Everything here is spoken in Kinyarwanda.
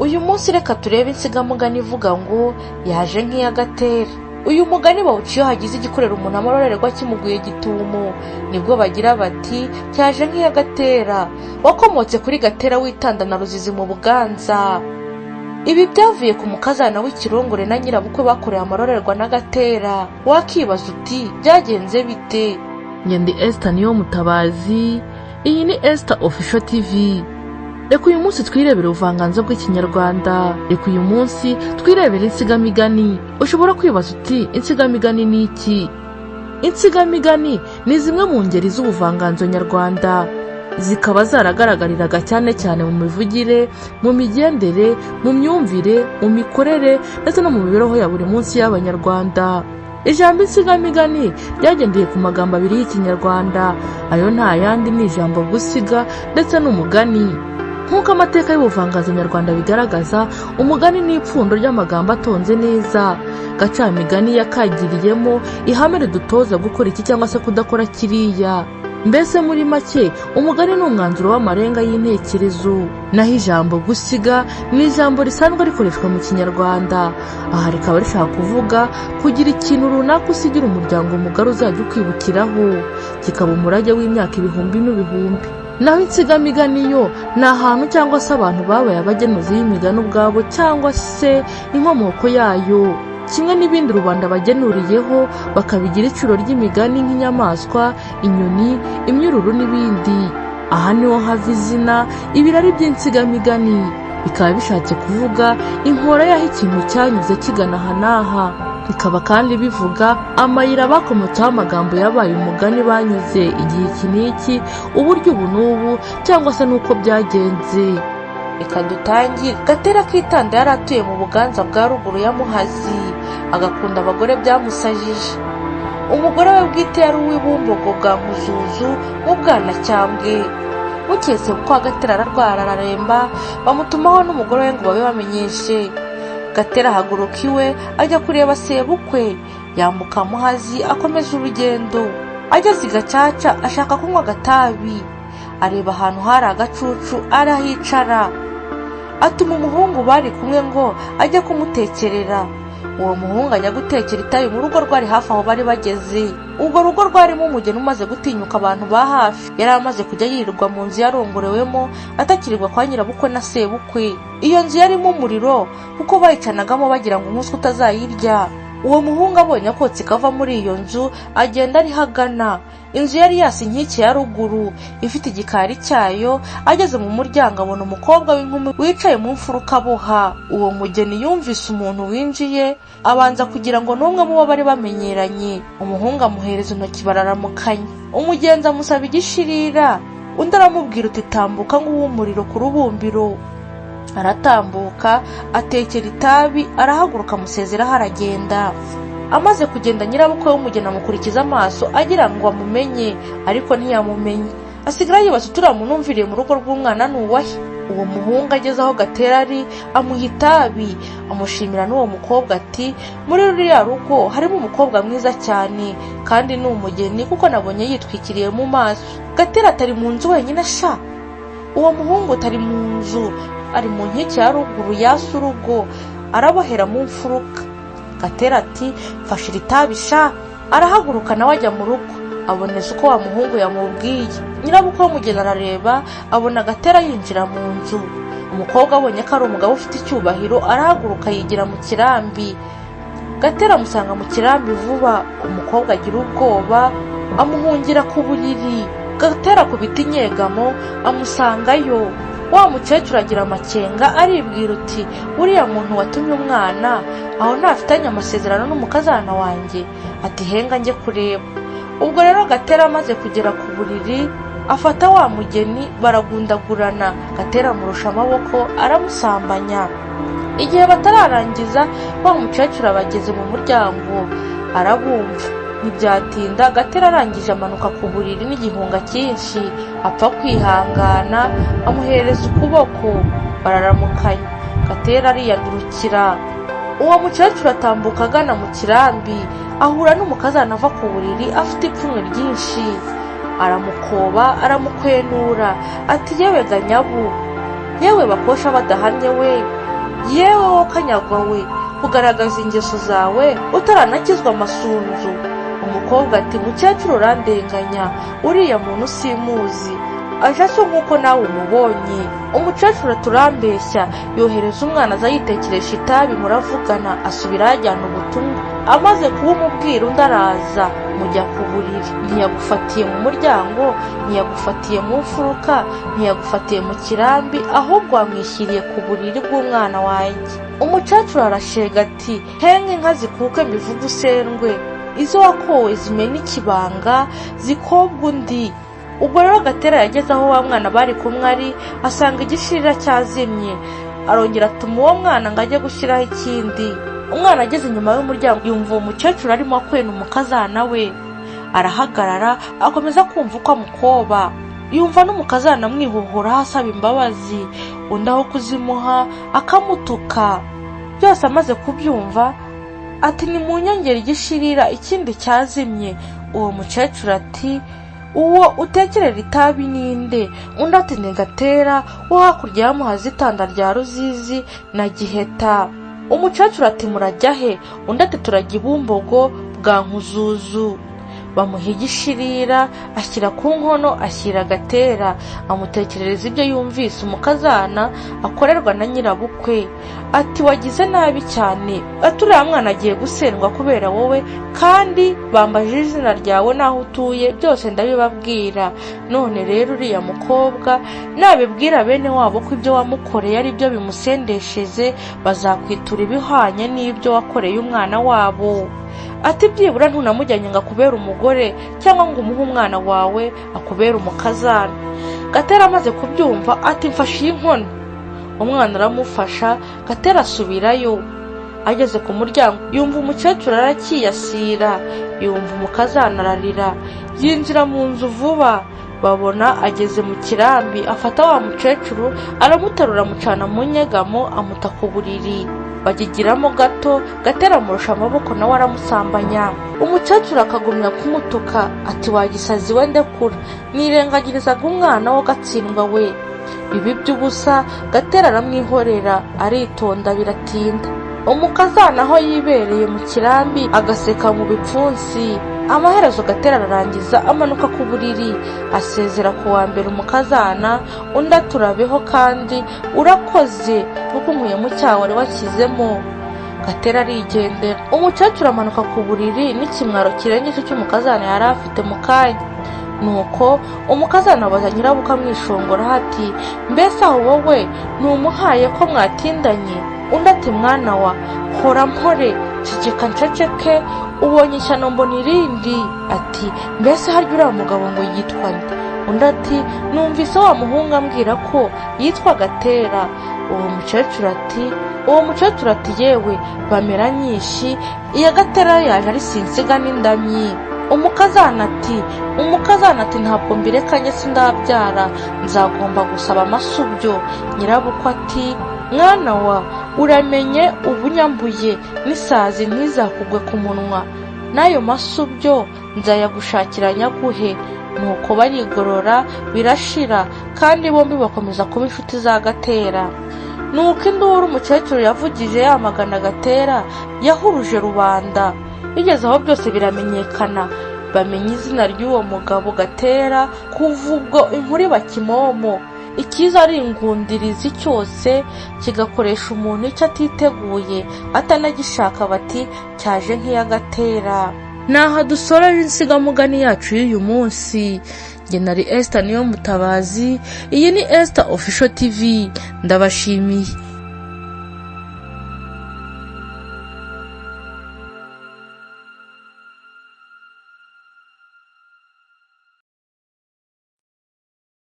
Uyu munsi reka turebe insigamugani ivuga ngo yaje nk'iya Gatera. Uyu mugani bawuca iyo hagize igikorera umuntu amarorerwa kimuguye gitumo, nibwo bagira bati cyaje nk'iya Gatera. Wakomotse kuri Gatera witanda na Ruzizi mu Buganza. Ibi byavuye ku mukazana w'ikirongore na nyirabukwe bakorewe amarorerwa na Gatera. Wakibaza uti byagenze bite? Njye ndi Esther niyo mutabazi, iyi ni Esther Official TV. Reka uyu munsi twirebere ubuvanganzo bw'Ikinyarwanda. Reka uyu munsi twirebere insigamigani. Ushobora kwibaza uti insigamigani ni iki? Insigamigani ni zimwe mu ngeri z'ubuvanganzo nyarwanda, zikaba zaragaragariraga cyane cyane mu mivugire, mu migendere, mu myumvire, mu mikorere ndetse no mu mibereho ya buri munsi y'Abanyarwanda. Ijambo insigamigani ryagendeye ku magambo abiri y'Ikinyarwanda. Ayo nta yandi ni ijambo gusiga ndetse n'umugani. Nk'uko amateka y'ubuvanganzo nyarwanda bigaragaza, umugani ni ipfundo ry'amagambo atonze neza. Gacamigani yakagiriyemo ihame ridutoza gukora iki cyangwa se kudakora kiriya. Mbese muri make, umugani ni umwanzuro w'amarenga y'intekerezo. Naho ijambo gusiga ni ijambo risanzwe rikoreshwa mu Kinyarwanda. Aha rikaba rishaka kuvuga kugira ikintu runaka usigira umuryango mugari uzajya ukwibukiraho, kikaba umurage w'imyaka ibihumbi n'ibihumbi. Naho insigamigani yo ni ahantu cyangwa se abantu babaye abagenuzi b'imigani ubwabo cyangwa se inkomoko yayo, kimwe n'ibindi rubanda bagenuriyeho bakabigira iciro ry'imigani nk'inyamaswa, inyoni, imyururu n'ibindi. Aha niho hava izina ibirari by'insigamigani, bikaba bishatse kuvuga inkora y'aho ikintu cyanyuze kigana aha n'aha. Bikaba kandi bivuga amayira bakomotseho amagambo yabaye umugani banyuze igihe iki n'iki, uburyo ubu n'ubu, cyangwa se n'uko byagenze. Reka dutangire. Gatera Kitanda yari atuye mu Buganza bwa ruguru ya Muhazi, agakunda abagore byamusajije. Umugore we bwite yari uw'Ibumbogo bwa Nkuzuzu mu Bwanacyambwe. Bukeye kuko Gatera ararwara araremba, bamutumaho n'umugore we ngo babe bamenyeshe. Gatera ahaguruka iwe ajya kureba sebukwe, yambuka Muhazi akomeza urugendo. Ageze i Gacaca ashaka kunywa agatabi, areba ahantu hari agacucu arahicara, atuma umuhungu bari kumwe ngo ajye kumutekerera. Uwo muhungu ajya gutekera itabi mu rugo rwari hafi aho bari bageze. Urwo rugo rwarimo umugeni umaze gutinyuka abantu ba hafi. Yari amaze kujya yirirwa mu nzu yarongorewemo, atakirirwa kwa nyirabukwe na sebukwe. Iyo nzu yarimo umuriro kuko bayicanagamo bagira ngo umuswa utazayirya. Uwo muhungu abonye akotsi kava muri iyo nzu, agenda ariho agana. Inzu yari yasa inkike ya ruguru, ifite igikari cyayo. Ageze mu muryango abona umukobwa w'inkumi wicaye mu mfuruka aboha. Uwo mugeni yumvise umuntu winjiye, abanza kugira ngo n'umwe mu bo bari bamenyeranye. Umuhungu amuhereza intoki bararamukanya. Umugenzi amusaba igishirira, undi aramubwira uti tambuka nguhe umuriro ku rubumbiro. Aratambuka, atekera itabi, arahaguruka, amusezeraho, aragenda. Amaze kugenda, nyirabukwe w'umugeni amukurikiza amaso agira ngo amumenye, ariko ntiyamumenye. Asigara yibaza uti uriya muntu umviriye mu rugo rw'umwana ni uwahe? Uwo muhungu ageze aho Gatera ari, amuha itabi, amushimira n'uwo mukobwa, ati muri ruriya rugo harimo umukobwa mwiza cyane kandi ni umugeni, kuko nabonye yitwikiriye mu maso. Gatera atari mu nzu wenyine sha? Uwo muhungu utari mu nzu, ari mu nkike ya ruguru yasa urugo, arabohera mu mfuruka. Gatera ati mfashe iri tabi sha. Arahaguruka nawe ajya mu rugo, aboneza uko wa muhungu yamubwiye. Nyirabukwe w'umugeni arareba, abona Gatera yinjira mu nzu. Umukobwa abonye ko ari umugabo ufite icyubahiro, arahaguruka yigira mu kirambi. Gatera amusanga mu kirambi vuba. Umukobwa agira ubwoba, amuhungira ku buriri. Gatera akubita inyegamo, amusangayo. Wa mukecuru agira amakenga, aribwira uti uriya muntu watumye umwana aho ntafitanye amasezerano n'umukazana wanjye? Ati henga njye kureba. Ubwo rero Gatera amaze kugera ku buriri, afata wa mugeni baragundagurana. Gatera amurusha amaboko, aramusambanya. Igihe batararangiza, wa mukecuru abageze mu muryango, arabumva. Ntibyatinda, Gatera arangije amanuka ku buriri n'igihunga cyinshi, apfa kwihangana, amuhereza ukuboko, bararamukanya. Gatera ariyandurukira. Uwo mukecuru atambuka agana mu kirambi, ahura n'umukazana ava ku buriri afite ipfunwe ryinshi, aramukoba, aramukwenura, ati yewe ganyabu, yewe bakosha badahannye we. Yewe wowe kanyagwa we, kugaragaza ingeso zawe utaranakizwa amasunzu! Umukobwa ati: "Mukecuru, urandenganya, uriya muntu simuzi, aje asa nk'uko nawe umubonye." Umukecuru turambeshya. Yohereza umwana aza yitekeresha itabi, muravugana, asubira yajyana ubutumwa. Amaze kuba umubwira, undi araza, mujya ku buriri. Ntiyagufatiye mu muryango, ntiyagufatiye mu mfuruka, ntiyagufatiye mu kirambi, ahubwo wamwishyiriye ku buriri bw'umwana wanjye. Umukecuru arashega ati: "Henga inka zikuke mbivuge usendwe, izo wakowe zimena ikibanga zikobwa undi." Ubwo rero Gatera yageze aho wa mwana bari kumwe ari, asanga igishirira cyazimye. Arongera atuma uwo mwana ngo ajye gushyiraho ikindi. Umwana ageze inyuma y'umuryango, yumva uwo mukecuru arimo akwena umukazana we. Arahagarara, akomeza kumva uko amukoba, yumva n'umukazana amwihuhuraho asaba imbabazi, undi aho kuzimuha akamutuka. Byose amaze kubyumva ati: "Ni mu nyongera igishirira, ikindi cyazimye." Uwo mukecuru ati: "Uwo utekerera itabi ninde?" Undi ati: "Ni Gatera wo hakurya ya itanda rya Ruzizi na Giheta." Umukecuru ati: "Murajya he?" Undi ati: "Turajya i Bumbogo bwa Nkuzuzu." Bamuha igishirira, ashyira ku nkono, ashyira Gatera, amutekerereza ibyo yumvise umukazana akorerwa na nyirabukwe. Ati: "Wagize nabi cyane." Ati: "Uriya mwana agiye gusendwa kubera wowe, kandi bambajije izina ryawe n'aho utuye, byose ndabibabwira. None rero uriya mukobwa nabibwira bene wabo ko ibyo wamukoreye ari byo bimusendesheje, bazakwitura ibihwanye n'ibyo wakoreye umwana wabo." Ati: "Byibura ntunamujyanye ngo akubere umugore, cyangwa ngo umuhe umwana wawe akubere umukazana." Gatera amaze kubyumva ati: "Mfashe iyi nkono." Umwana aramufasha, Gatera asubirayo. Ageze ku muryango, yumva umukecuru arakiyasira, yumva umukazana ararira. Yinjira mu nzu vuba, babona ageze mu kirambi, afata wa mukecuru aramuterura, amucana mu nyegamo, amuta ku buriri. Bagigiramo gato, Gatera amurusha amaboko, nawe aramusambanya. Umukecuru akagumya kumutuka ati: "Wagisazi we, ndekura, nirengagirizaga umwana wo gatsindwa we." Bibi by'ubusa. Gatera aramwihorera, aritonda, biratinda. Umukazana aho yibereye mu kirambi agaseka mu bipfunsi. Amaherezo Gatera ararangiza, amanuka ku buriri, asezera ku wa mbere umukazana. Undi aturabeho kandi urakoze kuko unkuye mu cyaha wari washyizemo. Gatera arigendera. Umukecuru amanuka ku buriri n'ikimwaro kirengeje cy'umukazana yari afite mu kanya. Nuko umukazana abaza nyirabukwe amwishongora ati: "Mbese aho wowe ntumuhaye ko mwatindanye?" Undi ati: "Mwana wa, hora mpore, ceceka nceceke, ubonye ishyano mbona irindi." Ati: "Mbese harya uriya mugabo ngo yitwa nde?" Undi ati: "Numvise wa muhungu ambwira ko yitwa Gatera." Uwo mukecuru ati: "Yewe bamera nyinshi, iya Gatera yaje ari sinsiga n'indamyi." Umukazana ati: "Ntabwo mbirekanye, sindabyara, nzagomba gusaba amasubyo." Nyirabukwe ati: "Mwana wa, uramenye ubunyambuye n'isazi ntizakugwe ku munwa, n'ayo masubyo nzayagushakira nyaguhe." Nuko barigorora, birashira, kandi bombi bakomeza kuba inshuti za Gatera. Nuko induru umukecuru yavugije yamagana Gatera yahuruje rubanda. Bigeze aho byose biramenyekana, bamenya izina ry'uwo mugabo Gatera. Kuva ubwo inkuru iba kimomo, ikiza ari ingundirizi cyose kigakoresha umuntu icyo atiteguye atanagishaka, bati: "Cyaje nk'iya Gatera." Ni aha dusoreje insigamugani yacu y'uyu munsi. Njye nari Esther Niyo Mutabazi, iyi ni Esther Official TV, ndabashimiye.